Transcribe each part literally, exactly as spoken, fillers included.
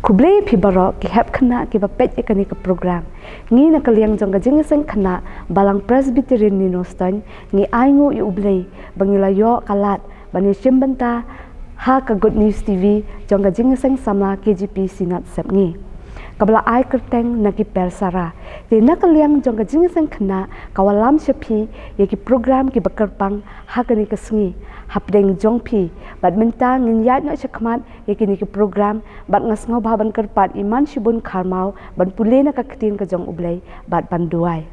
Khublei phi baroh ki hep khynnah kiba peit ïa kane ka program. Ngi na ka liang jong ka Jingïaseng Khynnah Balang Presbyterian Nino Stoin ngi ai nguh ïa U Blei ba ngi la ïoh ka lad ban ïashim bynta ha ka Good News T V jong ka Jingïaseng Samla K J P Synod Sepngi, kaba la ai kyrteng Na Ki Persara. Te na ka liang jong ka Jingïaseng Khynnah ka wallam sha phi ïa ki program kiba kyrpang ha kane ka sngi hapdeng jong phi. Bad mynta ngin ïaid noh shakhmat ïa kine ki program, bad nga sngewbha ban kyrpad ïa i Man Shibun Kharmaw ban pule na ka Ktien ka jong U Blei bad ban duwai.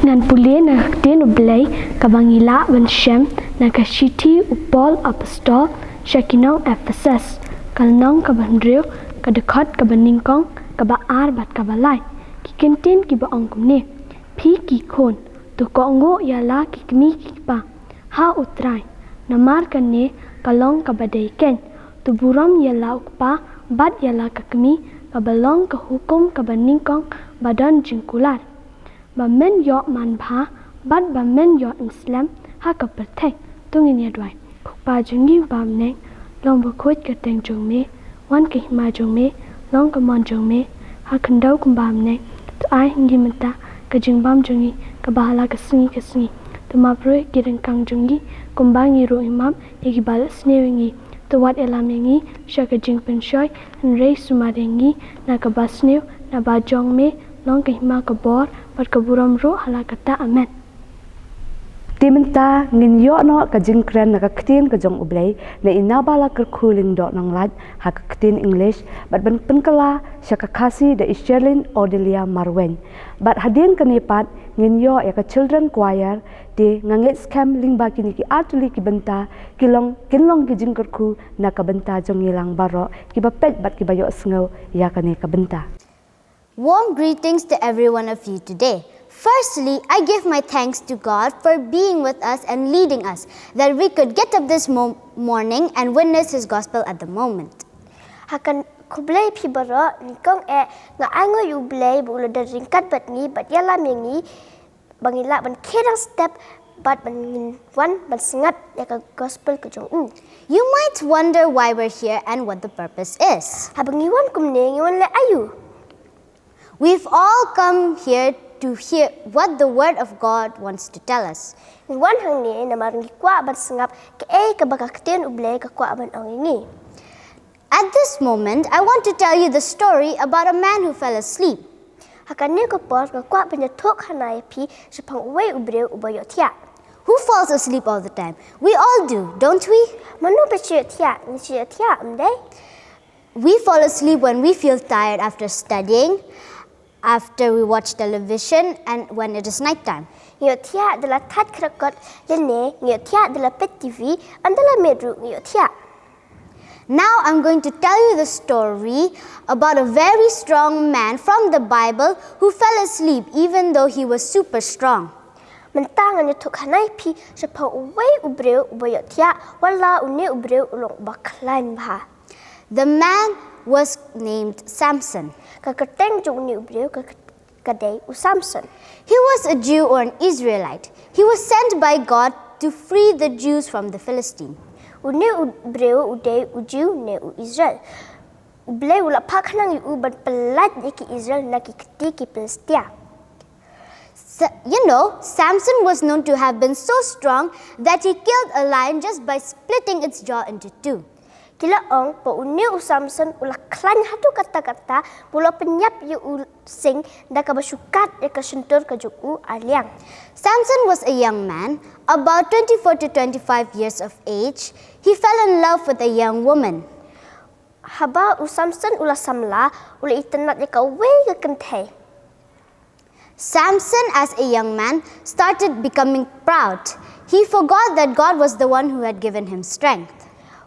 Ngan pule na ka Ktien U Blei kaba ngi lah ban shem na ka shithi u Paul Apostol sha ki nong Ephesus, ka lynnong kaba hynriew, ka dkhot kaba nyngkong, kaba ar bad kaba lai. Ki kyntien kiba ong kumne: Phi ki khun, to kohnguh ïa la ki kmie ki kpa ha U Trai, namar kane ka long kaba dei keiñ. To burom ïa la u kpa bad ïa la ka kmie, kaba long ka hukum kaba nyngkong ba don jingkular, ba men ïoh manbha bad ba men ïoh im slem ha ka pyrthei. To ngin ïa duwai. Ko Kpa jong ngi ba ha bneng, long bakhuid ka kyrteng jong me, wan ka hima jong me, long ka mon jong me ha khyndew kumba ha bneng. To ai ha ngi mynta ka jingbam jong ngi kaba ha la ka sngi ka sngi. To map ruh ïa ki ryngkang jong ngi kumba ngi ruh ngi map ïa kiba la sniew ïa ngi. To wat ïalam ïa ngi sha ka jingpynshoi, hynrei sumar ïa ngi na kaba sniew, naba jong me long ka hima, ka bor bad ka burom ruh ha la katta. Amen. Te mynta ngin ïoh noh ka jingkren na ka Ktien ka jong U Blei na i Naba Lakyrkhu Lyngdoh Nonglait ha ka ktien English, bad ban pynkylla sha ka Khasi da i Sherlyn Odelia Marwein. Bad hadien kane pat ngin ïoh ïa ka Children Choir. Te nga ngeit skhem lyngba kine ki artylli ki bynta ki long, kin long ki jingkyrkhu na ka bynta jong ngi lang baroh kiba peit bad kiba ïohsngew ïa kane ka bynta. Warm greetings to every one of you today. Firstly, I give my thanks to God for being with us and leading us, that we could get up this mo- morning and witness His gospel at the moment. Ha ka khublei phi baroh, nyngkong eh nga ai nguh ïa U Blei ba u la don ryngkat bad ngi bad ïalam ïa ngi ba ngin lah ban khie dang step bad ban ngin wan ban sngap ïa ka gospel ka jong u. You might wonder why we're here and what the purpose is. Haba ngi wan kumne, ngi wan leh aïu? We've all come here to hear what the Word of God wants to tell us. Ngi wan hangne namar ngi kwah ban sngap kaei kaba ka Ktien U Blei ka kwah ban ong ïa ngi. At this moment, I want to tell you the story about a man who fell asleep. Ha kane ka por nga kwah ban ïathuh khana ïa phi shaphang uwei u briew uba ïohthiah. Who falls asleep all the time? We all do, don't we? Mano ba shu ïohthiah? Ngi shu ïohthiah, ym dei? We fall asleep when we feel tired after studying, after we watch television, and when it is night time. Ngi ïohthiah da la thait krakot lane ngi ïohthiah da la peit T V, ynda la miet ruh ngi ïohthiah. Now I'm going to tell you the story about a very strong man from the Bible who fell asleep even though he was super strong. Mynta ngan ïathuh khana ïa phi shaphang uwei u briew uba ïohthiah, wat la une u briew u long uba khlaiñ bha. The man was named Samson. Ka kyrteng jong une u briew ka, ka dei u Samson. He was a Jew or an Israelite. He was sent by God to free the Jews from the Philistine. Une u briew u dei u Jiw ne u Israel. U Blei u la phah khnang ïa u ban pyllait ïa ki Israel na ki kti ki Philistia. Sa- you know, Samson was known to have been so strong that he killed a lion just by splitting its jaw into two. Ki la ong ba une u Samson u la khlaiñ haduh katta katta ba u la pynïap ïa u sing da kaba shu kat ïa ka shyntur ka jong u ar liang. Samson was a young man, about twenty-four to twenty-five years of age. He fell in love with a young woman. Haba u Samson u la samla, u la itynnad ïa kawei ka kynthei. Samson, as a young man, started becoming proud. He forgot that God was the one who had given him strength.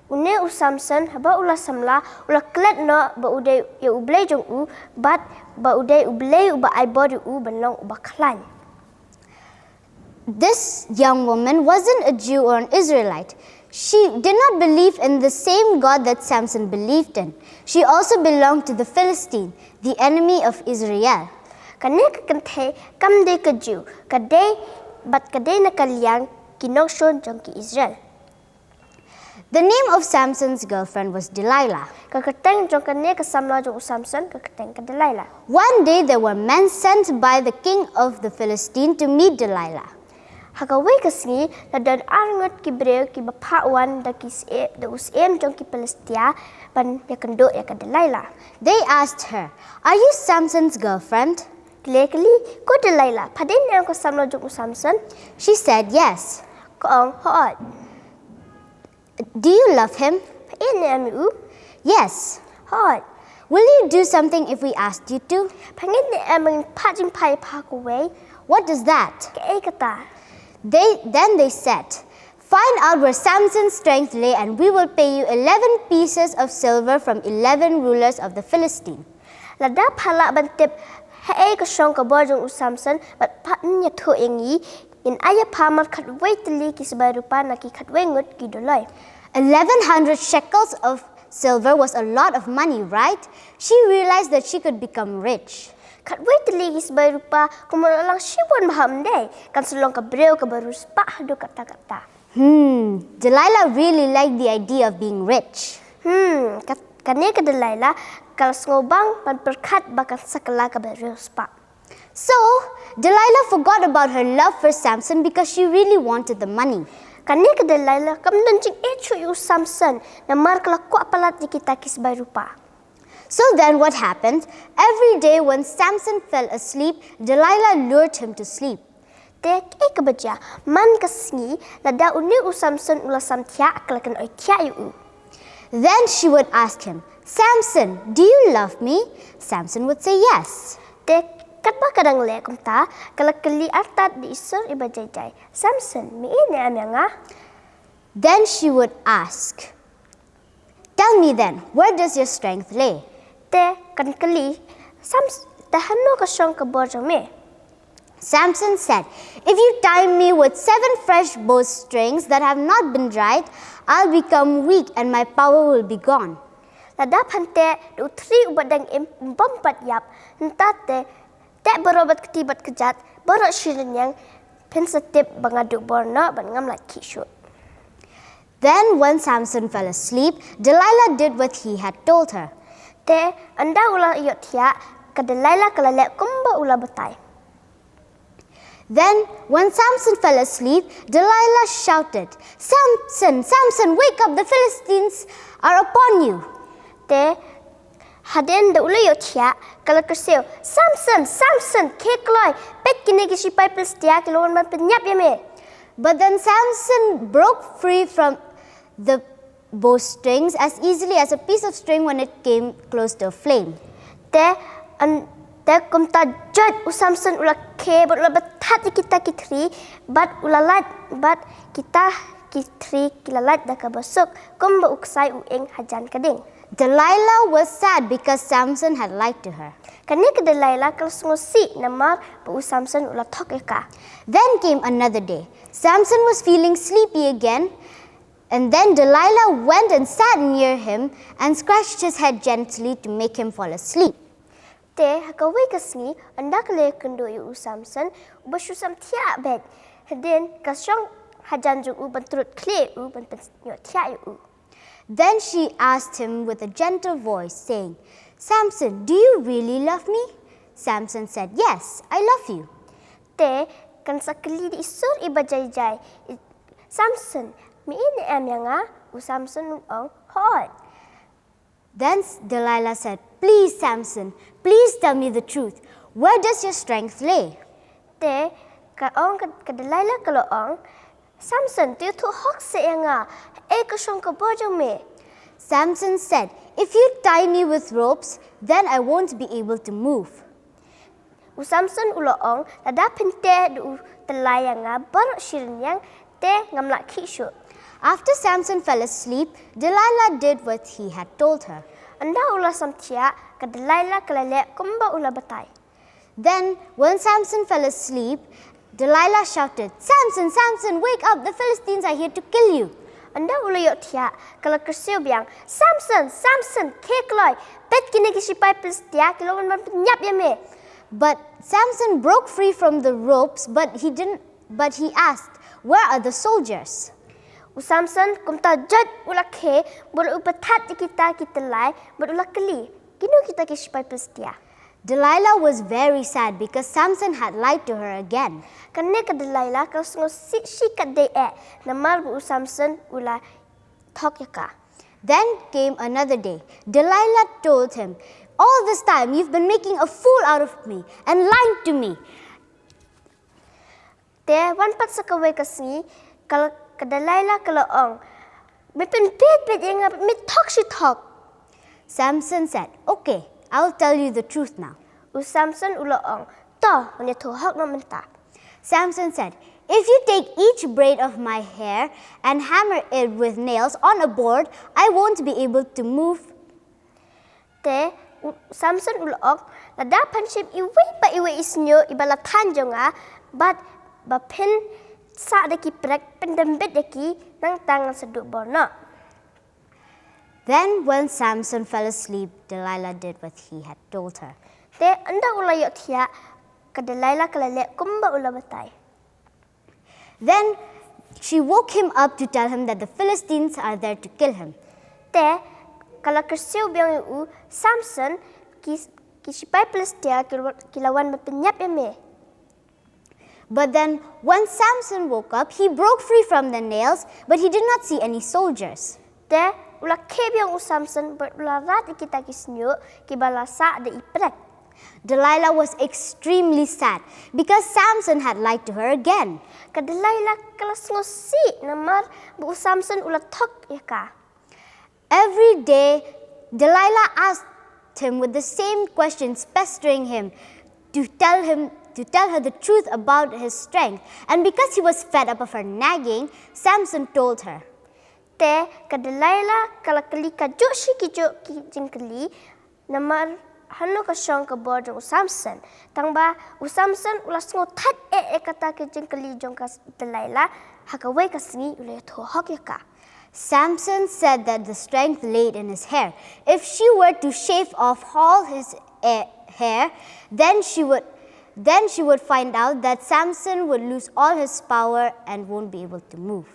Une u Samson, haba u la samla, u la klet noh ba u dei ïa u Blei jong u, bad ba u dei u Blei uba ai bor ïa u ban long uba khlaiñ. This young woman wasn't a Jew or an Israelite. She did not believe in the same God that Samson believed in. She also belonged to the Philistine, the enemy of Israel. Kane ka kynthei kam dei ka Jiw, ka dei, bad ka dei na ka liang ki nongshun jong ki Israel. The name of Samson's girlfriend was Delilah. Ka kyrteng jong kane ka samla jong u Samson ka kyrteng ka Delilah. One day there were men sent by the king of the Philistine to meet Delilah. Ha kawei ka sngi la don arngut ki briew kiba phah wan da ki syiem, da u syiem jong ki Philistia ban ïakynduh ïa ka Delilah. They asked her, "Are you Samson's girlfriend?" Ki la kylli, "Ko Delilah, pha dei ne em ka samla jong u Samson?" She said, "Yes." Ka ong, "Hooid." "Do you love him?" "Pha ïeit ne em ïa u?" "Yes." "Hooid." "Will you do something if we asked you to?" "Pha ngeit ne em ban phah jingphai ïa pha ha kawei?" "What is that?" "Kaei kata?" They then they said, "Find out where Samson's strength lay, and we will pay you eleven pieces of silver from eleven rulers of the Philistine." "Lada pha lah ban tip haei ka shong ka bor jong u Samson, bad phan ïathuh ïa ngi, ngin ai ïa pha mar khatwei tylli ki sbai rupa na ki khatwei ngut ki doloi." Eleven hundred shekels of silver was a lot of money, right? She realized that she could become rich. Khatwei tylli ki sbai rupa kumno la lang shibun bha, ym dei? Kan sa long ka briew kaba riewspah haduh katta katta. Hmm, Delilah really liked the idea of being rich. Hmm, kat- kane ka Delilah ka la sngewbang ban pyrkhat ba kan sa kylla kaba riewspah. So, Delilah forgot about her love for Samson because she really wanted the money. Kane ka Delilah kam don jingeh shuh ïa u Samson, namar ka la kwah palat ïa kita ki sbai rupa. So then what happened? Every day when Samson fell asleep, Delilah lured him to sleep. Te kaei kaba jia, man ka sngi lada une u Samson u la samthiah, ka la kynoi thiah ïa u. Then she would ask him, "Samson, do you love me?" Samson would say, "Yes." Te katba ka dang leh kumta, ka la kylli artat da i sur iba jai jai, "Samson, me ïeit ne em ïa nga?" Then she would ask, "Tell me then, where does your strength lay?" Te kan kylli, "Sams, te hano ka shong ka bor jong me?" Samson said, "If you tie me with seven fresh bowstrings that have not been dried, I'll become weak and my power will be gone." Lada phan teh da u thri uba dang im, um bym pat ïap, nangta te teh baroh bad kti bad kjat, baroh shi rynïeng, phin sa tip ba nga duh bor noh bad ngam lah khih shuh. Then when Samson fell asleep, Delilah did what he had told her. Te ynda u la ïohthiah, ka Delilah ka la leh kumba u la batai. Then when Samson fell asleep, Delilah shouted, "Samson, Samson, wake up, the Philistines are upon you." Te hadien da u la ïohthiah, ka la kyrsiew, "Samson, Samson, khie kloi, peit kine ki shipai Philistia ki la wan ban pynïap ïa me." But then Samson broke free from the bowstrings as easily as a piece of string when it came close to a flame. Te, an, te kumta jot u Samson u la khie bad u la bathat ïa kita ki thri, bad u la lait, bad kita ki thri ki la lait da kaba suk, kumba u ksai u ing hajan ka ding. Delilah was sad because Samson had lied to her. Kane ka Delilah ka la sngewsih namar ba u Samson u la thok ïa ka. Then came another day. Samson was feeling sleepy again, and then Delilah went and sat near him and scratched his head gently to make him fall asleep. Te ha kawei ka sngi, ynda ka la ïakynduh ïa u Samson, uba shu samthiah beit, hadien ka shong hajan jong u ban trud khlieh ïa u, ban pynïohthiah ïa u. Then she asked him with a gentle voice, saying, "Samson, do you really love me?" Samson said, "Yes, I love you." Te kan sa kylli da i sur iba jai jai, "Samson, me ïeit ne em ïa nga?" U Samson u ong, "Hooid." Then Delilah said, "Please, Samson, please tell me the truth. Where does your strength lay?" Te ka ong ka, ka Delilah ka la ong, "Samson, to ïathuh hok seh ïa nga, haei ka shong ka bor jong me?" Samson said, "If you tie me with ropes, then I won't be able to move." U Samson u la ong, "Lada phin teh da u tyllai ïa nga baroh shi rynïeng, te ngam lah khih shuh." After Samson fell asleep, Delilah did what he had told her. Ynda u la samthiah, ka Delilah ka la leh kumba u la batai. Then, when Samson fell asleep, Delilah shouted, "Samson, Samson, wake up! The Philistines are here to kill you." Ynda u la ïohthiah, ka la kyrsiew biang, "Samson, Samson, khie kloi! Peit kine ki shipai Philistia ki la wan ban pynïap ïa me." But Samson broke free from the ropes, but he didn't, but he asked, "Where are the soldiers?" U Samson kumta jot u la khe, bad u pynthat ïa kita ki tyllai, bad u la kylli, kino kita ki sipai Philistia? Delilah was very sad because Samson had lied to her again. Kane ka Delilah ka la sngewsih shikatdei eh, namar ba u Samson u la thok ïa ka. Then came another day. Delilah told him, "All this time you've been making a fool out of me and lying to me." Te wan pat sa kawei ka sngi, ka, ka Delilah ka la ong, me pynbit bit ïa nga, me thok shi thok. Samson said, "Okay, I'll tell you the truth now." U Samson u la ong, to, ngan ïathuh hok noh mynta. Samson said, "If you take each braid of my hair and hammer it with nails on a board, I won't be able to move." Te u Samson u la ong, lada phan shim iwei pa iwei i snieh iba la than jong nga, bad ba phin sah da ki prek, pyndem bit da ki, nangta ngan sa duh bor noh. Then when Samson fell asleep, Delilah did what he had told her. Te ynda u la ïohthiah, ka Delilah ka la leh kumba u la batai. Then she woke him up to tell him that the Philistines are there to kill him. Te ka la kyrsiew biang ïa u Samson, ki, ki sipai Philistia ki, ki la wan ban pynïap ïa me. But then when Samson woke up, he broke free from the nails, but he did not see any soldiers. Te u la khe biang u Samson bad u la rat ïa kita ki snieh kiba la sah da i prek. Delilah was extremely sad because Samson had lied to her again. Ka Delilah ka la sngewsih namar ba u Samson u la thok ïa ka. Every day, Delilah asked him with the same questions, pestering him to tell him to tell her the truth about his strength. And because he was fed up of her nagging, Samson told her. Te ka Delilah ka la kylli kajuh shi kajuh ki jingkylli, namar hano ka shong ka bor jong u Samson. Tangba u Samson u la sngewthait eh ïa kata ka jingkylli jong ka Delilah, ha kawei ka sngi u la ïathuh hok ïa ka. Samson said that the strength laid in his hair. If she were to shave off all his eh, hair, then she would then she would find out that Samson would lose all his power and won't be able to move.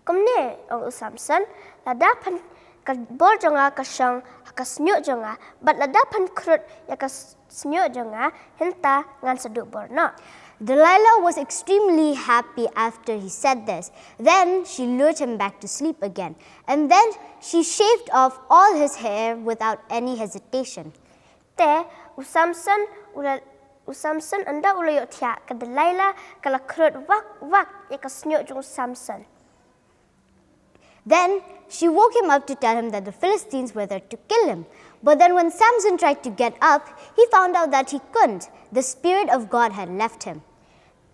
Kumne, ong u Samson, lada phan ka bor jong nga ka shong ha ka snieh jong nga, bad lada phan khrut ïa ka snieh jong nga, hynta ngan sa duh bor noh. Delilah was extremely happy after he said this. Then she lured him back to sleep again. And then she shaved off all his hair without any hesitation. Te u Samson u la, u Samson ynda u la ïohthiah, ka Delilah ka la khrut wak wak ïa ka snieh jong u Samson. Then she woke him up to tell him that the Philistines were there to kill him. But then when Samson tried to get up, he found out that he couldn't. The Spirit of God had left him.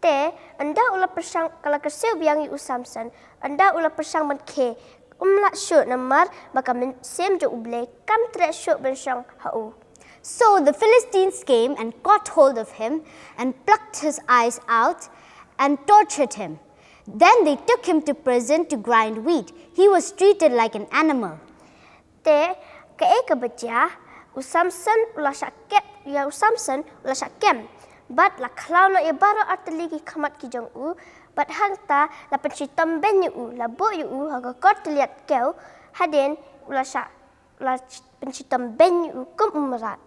Te ynda u la pyrshang, ka la kyrsiew biang ïa u Samson, ynda u la pyrshang ban khe, um lah shuh namar ba ka mynsiem jong U Blei kam treh shuh ban shong ha u. So the Philistines came and caught hold of him and plucked his eyes out and tortured him. Then they took him to prison to grind wheat. He was treated like an animal. Te kaei kaba jia, u Samson u la shah kem, ïa u Samson u la shah kem. Bad la khlaw noh ïa baroh artylli ki khmat ki jong u, bad hangta la pynshitom beiñ ïa u, la buh ïa u ha ka kor tylliat kew, hadien u la shah, la pynshitom beiñ ïa u kum u mrad.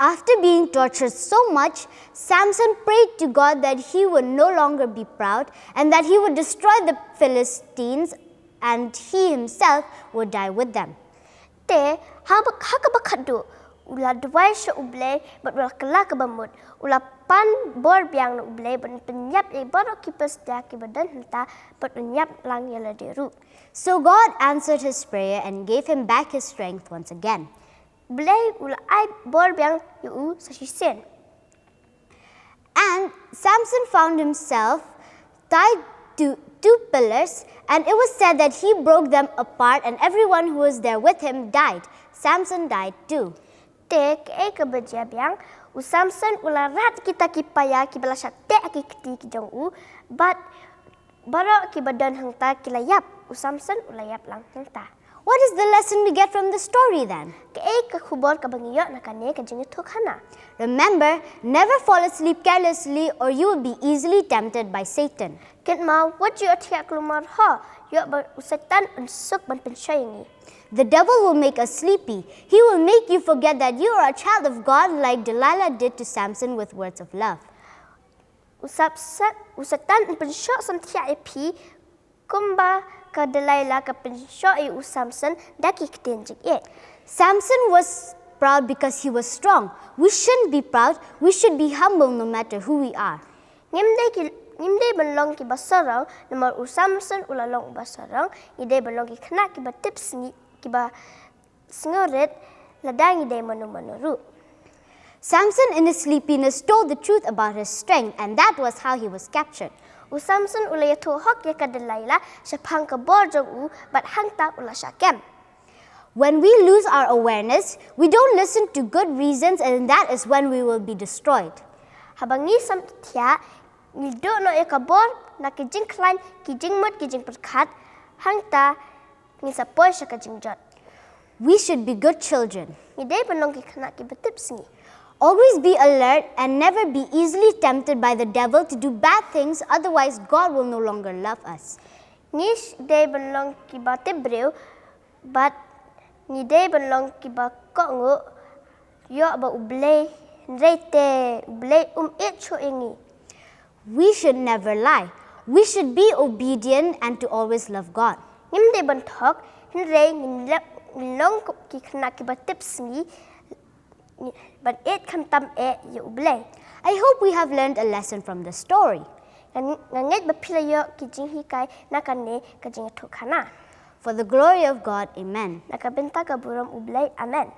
After being tortured so much, Samson prayed to God that he would no longer be proud and that he would destroy the Philistines and he himself would die with them. Te ha kaba khatduh u la duwai sha U Blei bad u la kylla kaba mut, u la pan bor biang na U Blei ban pynïap ïa baroh ki Philistia kiba don hangta bad un ïap lang ïa lade ruh. So God answered his prayer and gave him back his strength once again. U Blei u la ai bor biang ïa u sa shisien. And Samson found himself tied to two pillars, and it was said that he broke them apart, and everyone who was there with him died. Samson died too. Te kaei kaba jia biang, u Samson u la rat kita ki paia kiba la shah teh ha ki kti ki jong u, bad baroh kiba don hangta ki la ïap, u Samson u la ïap lang hangta. What is the lesson we get from the story then? Kaei ka khubor kaba ngi ïoh na kane ka jingïathuhkhana? Remember, never fall asleep carelessly or you will be easily tempted by Satan. Kynmaw, wat ju ïohthiah kulmar ho, ïoh ba u Soitan un suk ban pynshoi ïa ngi. The devil will make us sleepy. He will make you forget that you are a child of God, like Delilah did to Samson with words of love. U Samson, u Soitan un pynshoh samthiah ïa phi, kumba ka Delilah ka pynshoh ïa u Samson da ki ktien jingïeit. Samson was proud because he was strong. We shouldn't be proud. We should be humble no matter who we are. Ngim dei ki, ngim dei ban long kiba sarong, namar u Samson u la long uba sarong. Ngi dei ban long ki khynnah kiba tipsngi, kiba sngewrit, lada ngi dei mano mano ruh. Samson, in his sleepiness, told the truth about his strength, and that was how he was captured. U Samson u la ïathuh hok ïa ka Delilah shaphang ka bor jong u, bad hangta u la shah kem. When we lose our awareness, we don't listen to good reasons, and that is when we will be destroyed. Haba ngi samthiah, ngi duh noh ïa ka bor na ki jingkhlaiñ, ki jingmut, ki jingpyrkhat, hangta ngin sa poi sha ka jingjot. We should be good children. Ngi dei ban long ki khynnah kiba tipsngi. Always be alert and never be easily tempted by the devil to do bad things, otherwise God will no longer love us. Ngi sh-, dei ban long kiba tipbriew, bad ngi dei ban long kiba kohnguh, ïoh ba U Blei, hynrei te U Blei um ïeit shuh ïa ngi. We should never lie. We should be obedient and to always love God. Ngim dei ban thok, hynrei ngin le-, ngin long ki khynnah kiba tipsngi, ban ïeit khamtam eh ïa U Blei. I hope we have learned a lesson from the story. Nga, nga ngeit ba phi la ïoh ki jinghikai na kane ka jingïathuhkhana. For the glory of God, amen. Na ka bynta ka burom U Blei, amen.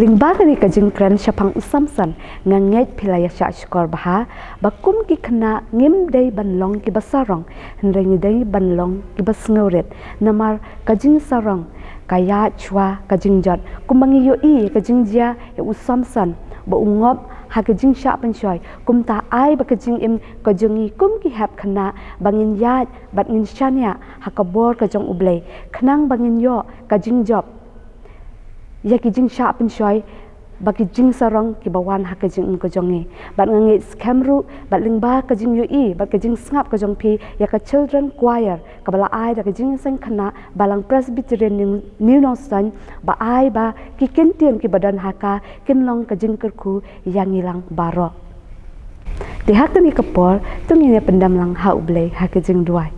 Lyngba kane ka jingkren shaphang u Samson, nga ngeit phi la ïa shah shkor bha ba kum ki khynnah ngim dei ban long kiba sarong, hynrei ngi dei ban long kiba sngewrit. Namar ka jingsarong ka ïaid shuwa ka jingjot. Kumba ngi ïohi ïa ka jingjia ïa u Samson ba u ngop ha ka jingshah pynshoi, kumta ai ba ka jingim ka jong ngi kum ki hep khynnah ba ngin ïaid bad ngin shaniah ha ka bor ka jong U Blei, khnang ba ngin ïoh ka jingjop ïa ki jingshah pynshoi bad ki jingsarong kiba wan ha ka jingim ka jong ngi. Bad nga ngeit skhem ruh bad lyngba ka jingïohi bad ka jingsngap ka jong phi ïa ka Children Choir kaba la ai da ka Jingïaseng Khynnah Balang Presbyterian New, New Nongstoiñ, ba ai ba ki kyntien kiba don ha ka kin long ka jingkyrkhu ïa ngi lang baroh. Te ha kane ka por, to ngin ïa pyndem lang ha U Blei ha ka jingduwai.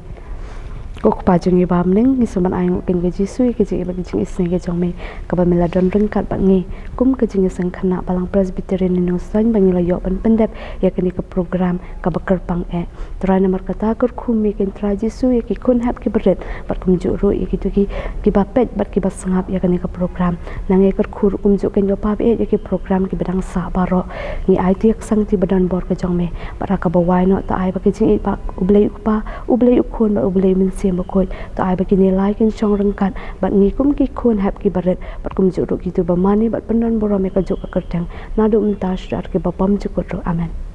Ko Kpa jong ngi ba ha bneng, ngi sngewbha ai nguh kein ko Jisu ïa ka jingïeit bad ka jingisynei ka jong me, kaba me la don ryngkat bad ngi kum ka Jingïaseng Khynnah Balang Presbyterian New Nongstoiñ ba ngi la ïoh ban pyndep ïa kane ka program kaba kyrpang eh. Trai, namar kata kyrkhu me kein Trai Jisu ïa ki khun hep kiba rit bad kumjuh ruh ïa kito ki, kiba peit bad kiba sngap ïa kane ka program. Nang ïa kyrkhu ruh kumjuh kein Bapa ba ïeit ïa ki program kiba dang sah baroh. Ngi ai ïa ka sangti ba don bor ka jong me bad ha kaba wai noh to ai ba ka jingïeit ba U Blei U Kpa, U Blei U Khun bad U Blei U Mynsiem Bakhuid, to ai ba kine lai kin shong ryngkat bad ngi kum ki khun hep kiba rit bad kumjuh ruh kito ba mane bad pyndon burom ïa kajuh ka kyrteng naduh mynta sha ki ba bymjukut ruh. Amen.